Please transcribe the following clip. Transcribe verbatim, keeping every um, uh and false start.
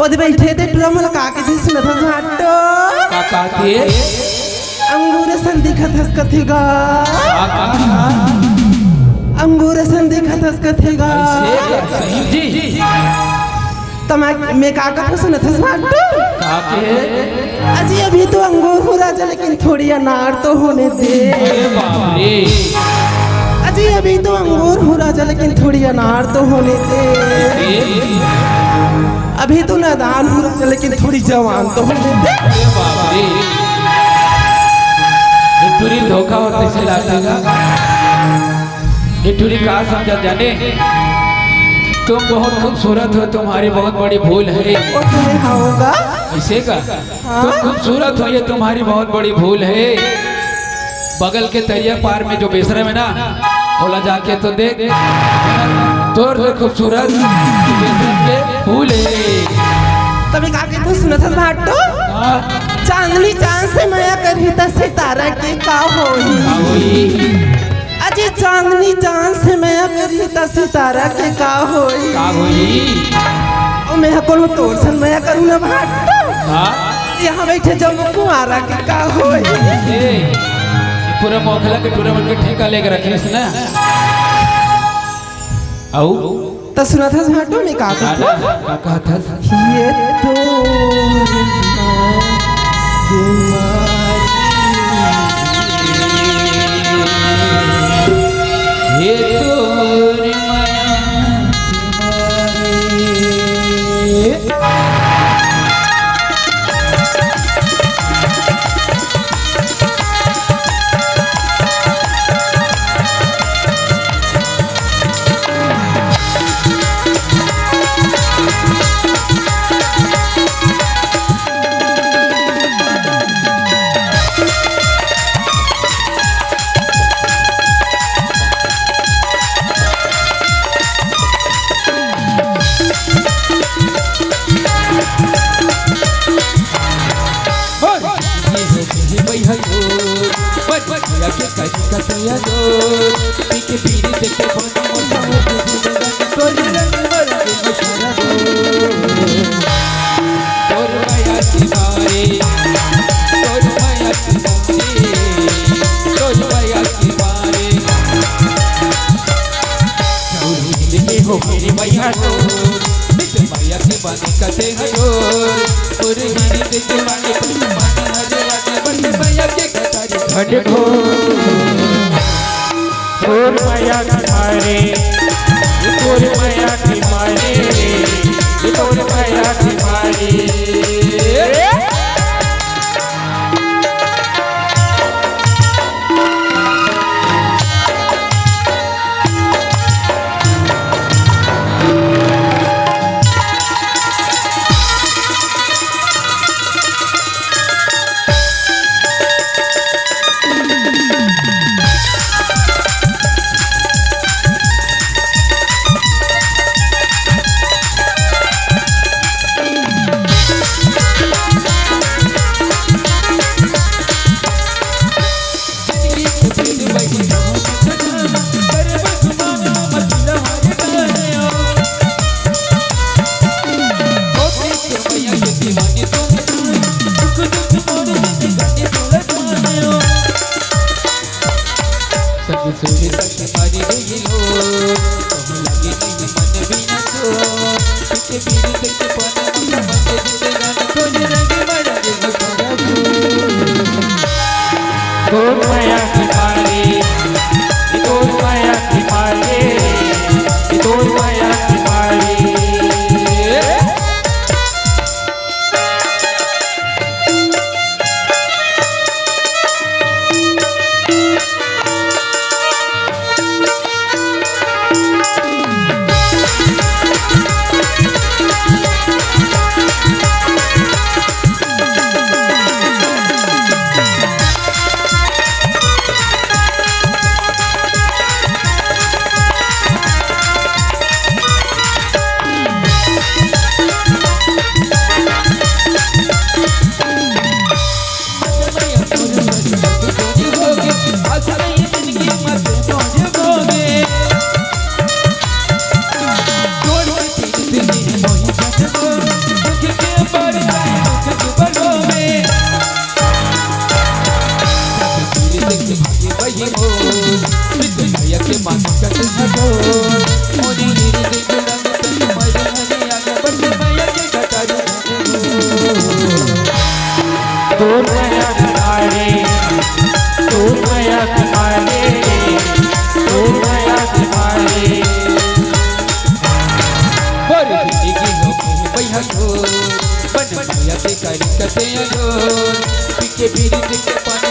ओदे बइठे ते टुरा मोला का कथे सुनत हस भाटो? का कथे? अंगूर असन दिखत हस कथे गा। का, का? अंगूर असन दिखत हस कथे गा। ऐसे का? सही जी। त मैं, मैं का कथों सुनत हस भाटो? का के? अजी अभी तो अंगूर हूँ राजा, लेकिन थोड़ी अनार तो होने दे। अरे बाप रे। अजी अभी तो अंगूर हूँ राजा, लेकिन थोड़ी अनार तो होने दे। ए? अभी तो नादान हूँ राजा, लेकिन थोड़ी जवान तो होने दे। अरे बाप रे। ये टुरी धोखा होते से लागथे गा। ये टुरी का समझा जाने, तुम बहुत खूबसूरत हो, तुम्हारी बहुत बड़ी भूल है। वो तो है, हाँ होगा। ऐसे का? हाँ। तुम खूबसूरत हो, ये तुम्हारी बहुत बड़ी भूल है। बगल के तरिया पार में जो बेसरम है ना, ओला जाके तो देख, तोर से खूबसूरत बेसरम के फूल है। तभी का के तू सुनत हस भाटो? हाँ। चांदनी चांद से मया करही त सितारा के का होही? का होही? अजी चांदनी चांद से मया करही त सितारा के का होही? का होही? ओ मैं कोनो तोर सन मया करूँ ना भाटो। हाँ? यहाँ बइठे जम्मो कुंवारा के का होही? ए, पूरा मोखला के टुरा मन के ठेका लेके रखे हस ना। अउ त सुनत हस भाटो मैं का कथों? का कहत हस? ये तो ये तोर मया तुम्हारी। तोर मया के मारे, तोर मया के मारे, तोर मया के मारे। तोर मया के मारे, तोर मया के मारे, तोर मया के मारे। मोर, प्रीत भैया के मांग कटे हजोर। मोरी हीर देख रंग कटे मरे हरे आगे, बन भैया के कटारू। तोर मया के मारे, तोर मया के मारे, तोर मया के मारे। मोर जिंदगी हो गई भैया को, बन भैया के करी कटे हजोर। पी के बीड़ी, पी के पान,